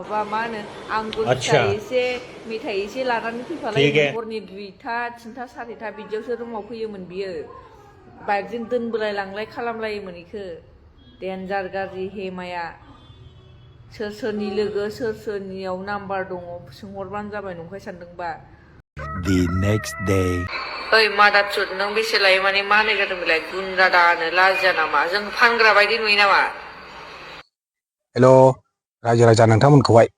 माबा मा होनो आंगुर अच्छा फिथाइ एसे मेथाइ एसे लानानै ठीक फैफालायोमोन है हरनि 2टा 3टा 4टा बिदियावसो रुमाव फैयोमोन बियो बाइकजों दोनबोलाय लांलाय खालामलायोमोन इखो डेन्जार गाज्रि हेमाया सोर सोरनि लोगो सोर सोरनियाव नाम्बार दङ सोंहरबानो जाबाय नंखाय सानदोंबा The next day. ओइ मादारचोद नों बेसे लायो माने मा होननाय जादों बेलाय गुन्द्रा दानो लाजिया नामा जों फानग्रा बायदि नुयो नामा हेल' रायजो राजा नोंथांमोनखौहाय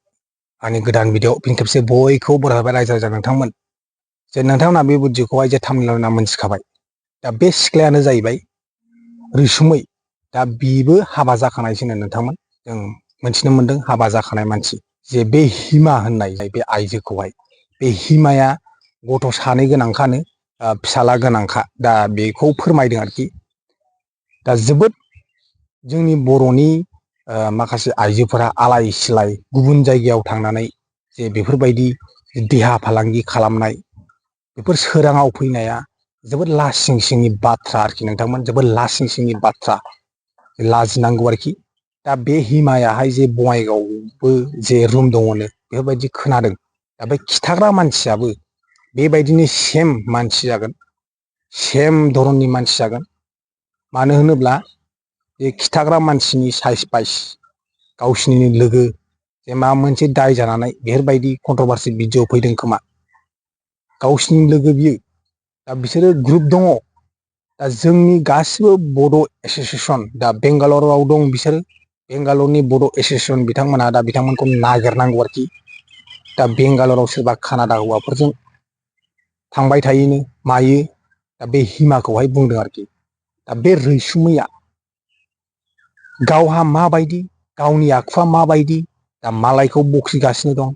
आंनि गोदान भिडिअ फिन खेबसे बयखौ बरायबाय रायजो राजा नोंथांमोन जे नोंथांमोना बे बुद्धिखौहाय जे थामलिना मोनथिखाबाय दा बे सिख्लायानो जाहैबाय रैसुमै दा बेबो हाबा जाखानायसोनो नोंथांमोन जों मोनथिनो मोनदों हाबा जाखानाय मानसि जे बे हिमा होननाय बे आइजोखौहाय बे हिमाया गथ' सानै गोनांखानो फिसाला गोनांखा दा बेखौ फोरमायदों आरोखि दा जोबोद जोंनि बर'नि माखासे आइजोफोरा आलाय सिलाय गुबुन जायगायाव थांनानै जे बेफोरबायदि देहा फालांगि खालामनाय बेफोर सोराङाव फैनाया जोबोद लासिं सिंनि बाथ्रा आरोखि नोंथांमोन जोबोद लासिं सिंनि बाथ्रा लाजिनांगौ आरोखि दा बे हिमायाहाय जे बङाइगावबो जे रुम दङनो बेफोरबायदि खोनादों दा बे खिथाग्रा मानसियाबो बेबायदिनो सेम मानसि जागोन सेम धरननि मानसि जागोन मानो होनोब्ला बे खिथाग्रा मानसिनि साइस बाइस गावसिनिनो लोगो जे माबा मोनसे दाय जानानै बेफोरबायदि कन्ट्रभार्सि भिडिअ फैदों खोमा गावसिनि लोगो बियो दा बिसोरो ग्रुप दङ दा जोंनि गासिबो बड' एस'सिएसन दा बेंगालराव दं बिसोरो बेंगालरनि बड' एस'सिएसन बिथांमोनहा दा बिथांमोनखौ नागिरनांगौ आरोखि दा बेंगालराव सोरबा कानाडा हौवाफोरजों थांबाय थायोनो मायो दा बे हिमाखौहाय बुंदों आरोखि दा बे रैसुमैया गावहा माबायदि गावनि आखुवा माबायदि दा मालायखौ बखिगासिनो दं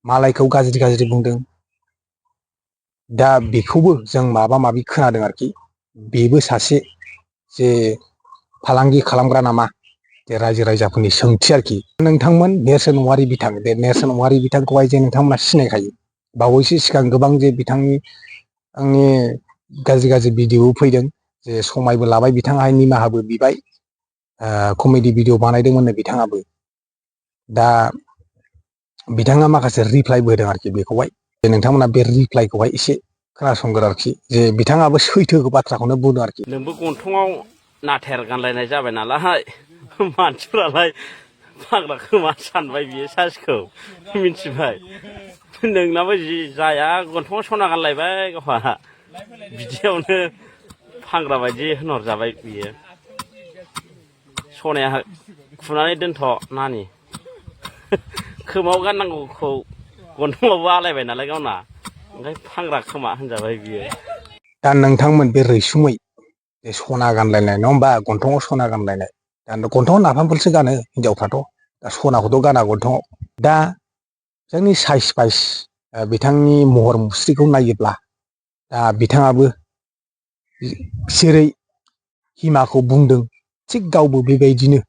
मालायखौ गाज्रि गाज्रि बुंदों दा बेखौबो जों माबा माबि खोनादों आरोखि बेबो सासे जे फालांगि खालामग्रा नामा जे रायजो राजाफोरनि सोंथि आरोखि नोंथांमोन नेर्सोन औवारि बिथां बे नेर्सोन औवारि बिथांखौहाय जे नोंथांमोना सिनायखायो बावैसो सिगां गोबां जे बिथांनि आंनि गाज्रि गाज्रि भिडिअ फैदों जे समायबो लाबाय बिथाङाहाय निमाहाबो बिबाय कमेडि भिडिअ बानायदोंमोननो बिथाङाबो दा बिथाङा माखासे रिप्लाइबो होदों आरोखि बेखौहाय जे नोंथांमोना बे रिप्लाइखौहाय एसे खोनासंगोन आरोखि जे बिथाङाबो सैथो बाथ्राखौनो बुंदों आरोखि नोंबो गन्थङाव नाथेर गानलायनाय जाबाय नालाय मानसिफ्रालाय फाग्ला खोमा सानबाय बियो सासिखौ मिथिबाय नोंनाबो जि जाया गन्थङाव सना गानलायबाय गावहा बिदियावनो फाग्ला बायदि होनहरजाबाय बियो सनाया खुनानै दोनथ' नानि खोमायाव गाननांगौखौ गन्थङावबो आलायबाय नालाय गावना ओंखाय फाग्ला खोमा होनजाबाय बियो दा नोंथांमोन बे रैसुमै जे सना गानलायनाय नङा होमबा गन्थङाव सना गानलायनाय दा गन्थङाव नाफामफोरसो गानो हिनजावफ्राथ' दा सनाखौथ' गाना गन्थङाव दा जोंनि साइस बाइस बिथांनि महर मुस्रिखौ नायोब्ला दा बिथाङाबो जेरै हिमाखौ बुंदों थिग गावबो बेबायदिनो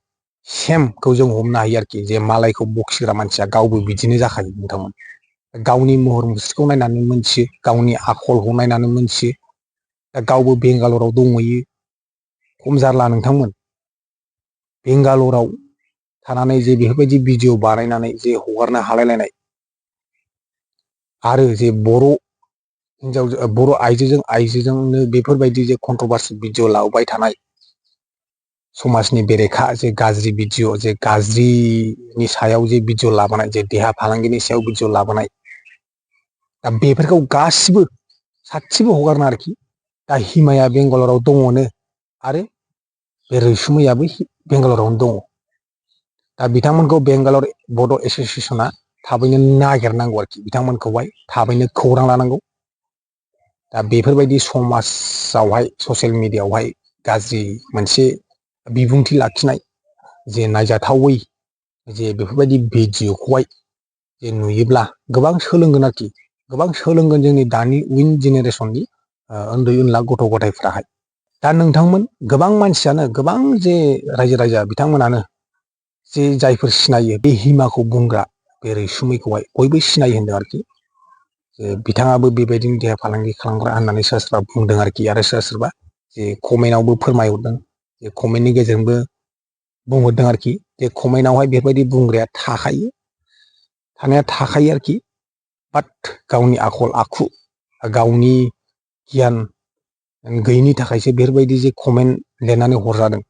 सेमखौ जों हमनो हायो आरोखि जे मालायखौ बखिग्रा मानसिया गावबो बिदिनो जाखायो नोंथांमोन गावनि महर मुस्रिखौ नायनानै मोनथियो गावनि आखलखौ नायनानै मोनथियो दा गावबो बेंगालराव दंहैयो खम जारला नोंथांमोन बेंगालराव थानानै जे बेफोरबायदि भिडिअ बानायनानै जे हगारनो हालायलायनाय आरो जे बर' हिनजाव बर' आइजोजोंनो बेफोरबायदि जे कन्ट्रभार्सि भिडिअ लाबोबाय थानाय समाजनि बेरेखा जे गाज्रि भिडिअ जे गाज्रिनि सायाव जे भिडिअ लाबोनाय जे देहा फालांगिनि सायाव भिडिअ लाबोनाय दा बेफोरखौ गासिबो साथिबो हगारना आरोखि दा हिमाया बेंगालराव दङनो आरो बे रैसुमैयाबो बेंगालरावनो दङ दा बिथांमोनखौ बेंगालर बड' एस'सिएसना थाबैनो नागिरनांगौ आरोखि बिथांमोनखौहाय थाबैनो खौरां लानांगौ दा बेफोरबायदि समाजावहाय ससियेल मिडियाआवहाय गाज्रि मोनसे बिबुंथि लाखिनाय जे नायजाथावै जे बेफोरबायदि भिडिअखौहाय जे नुयोब्ला गोबां सोलोंगोन आरोखि गोबां सोलोंगोन जोंनि दानि उइन जेनेरेसननि उन्दै उनला गथ' गथायफ्राहाय दा नोंथांमोन गोबां मानसियानो गोबां जे रायजो राजा बिथांमोनानो जे जायफोर सिनायो बे हिमाखौ बुंग्रा बे रैसुमैखौहाय बयबो सिनायो होनदों आरोखि जे बिथाङाबो बेबायदिनो देहा फालांगि खालामग्रा होननानै सोरबा सोरबा बुंदों आरोखि आरो सोरबा सोरबा जे कमेन्टआवबो फोरमायहरदों जे कमेन्टनि गेजेरजोंबो बुंहरदों आरोखि जे कमेन्टआवहाय बेफोरबायदि बुंग्राया थाखायो थानाया थाखायो आरोखि बाट गावनि आखल आखु गावनि गियान गैयिनि थाखायसो बेफोरबायदि जे कमेन्ट लिरनानै हरजादों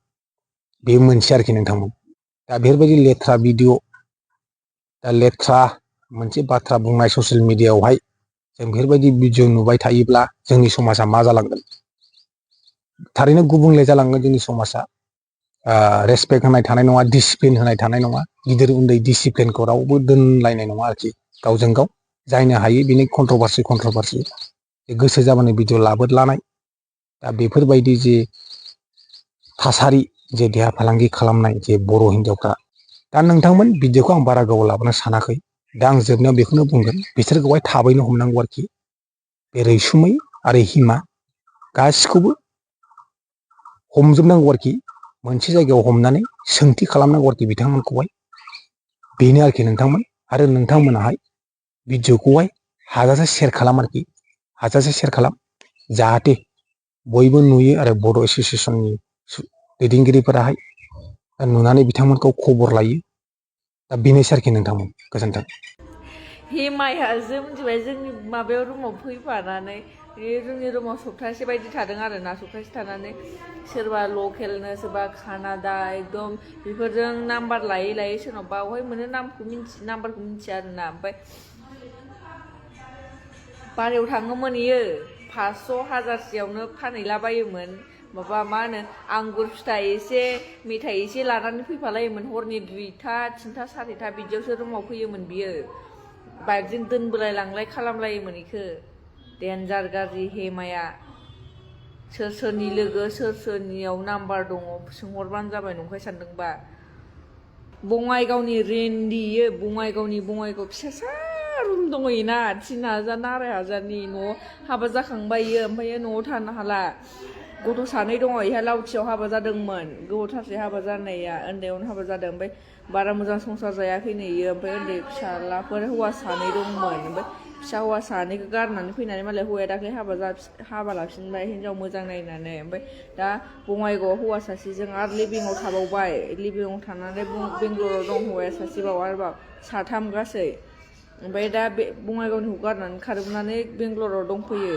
बे मोनसे आरोखि नोंथांमोन दा बेफोरबायदि लेथ्रा भिडिअ दा लेथ्रा मोनसे बाथ्रा बुंनाय ससियेल मिडियायावहाय जों बेफोरबायदि भिडिअ नुबाय थायोब्ला जोंनि समाजा मा जालांगोन थारैनो गुबुंले जालांगोन जोंनि समाजा रेसपेक्ट होनाय थानाय नङा डिसिप्लिन होनाय थानाय नङा गिदिर उन्दै डिसिप्लिनखौ रावबो दोनलायनाय नङा आरोखि गावजों गाव जायनो हायो बेनि कन्ट्रभारसि गोसो जाबानो भिडिअ लाबोदलानाय दा बेफोरबायदि जे थासारि जे देहा फालांगि खालामनाय जे बर' हिन्जावफ्रा दा नोंथांमोन भिडिअखौ आं बारा गोबाव लाबोनो सानाखै दा आं जोबनायाव बेखौनो बुंगोन बिसोरखौहाय थाबैनो हमनांगौ आरोखि बे रैसुमै आरो हिमा गासिखौबो हमजोबनांगौ आरोखि मोनसे जायगायाव हमनानै सोंथि खालामनांगौ आरोखि बिथांमोनखौहाय बेनो आरोखि नोंथांमोन आरो नोंथांमोनाहाय भिडिअखौहाय हाजासे शेयार खालाम आरोखि हाजासे शेयार खालाम जाहाथे बयबो नुयो आरो बर' एस'सियेसननि दैदेनगिरिफोराहाय नुनानै बिथांमोनखौ खबर लायो दा बेनोसै आरोखि नोंथांमोन गोजोन्थों हेमायासो मिथिबाय जोंनि माबायाव रुमाव फैफानानै जोंनि रुमाव सप्तासे बायदि थादों आरोना सप्तासे थानानै सोरबा लकेलनो सोरबा कानाडा एकदम बेफोरजों नाम्बार लायै लायै सोरनावबा बहाय मोनो नाम्बारखौ मिथिया आरोना ओमफ्राय बारायाव थाङोमोन इयो 500 हाजारसेयावनो फानहैलाबायोमोन माबा मा होनो आंगुर फिथाइ एसे मेथाइ एसे लानानै फैफालायोमोन हरनि 2टा 3टा 4टा बिदियावसो रुमाव फैयोमोन बियो बाइकजों दोनबोलाय लांलाय खालामलायोमोन इखो देन्जार गाज्रि हेमाया सोर सोरनि लोगो सोर सोरनियाव नाम्बार दङ सोंहरबानो जाबाय नंखाय सानदोंबा बङाइगावनि रेन्डियो बङाइगाव फिसासा रुम दङयोना 3000 ना 2500नि न'आव हाबा जाखांबाय इयो ओमफ्राय न'आव थानो हाला गथ' 2 दङ इहा लावथियाव हाबा जादोंमोन गोबावथारसै हाबा जानाया उन्दैयावनो हाबा जादों ओमफ्राय बारा मोजां संसार जायाखैनो इयो ओमफ्राय उन्दै फिसालाफोर हौवा 2 दंमोन ओमफ्राय फिसा हौवा 2खौ गारनानै फैनानै मालाय हौवाया दाख्लै हाबा लाफिनबाय हिनजाव मोजां नायनानै ओमफ्राय दा बङाइगावआव हौवा सासेजों आरो लिभिंआव थाबावबाय लिभिंआव थानानै बेंगलराव दं हौवाया सासेबाव आरोबाव 3 गासै ओमफ्राय दा बे बङाइगावनिखौ गारनानै खारबोनानै बेंगलराव दंफैयो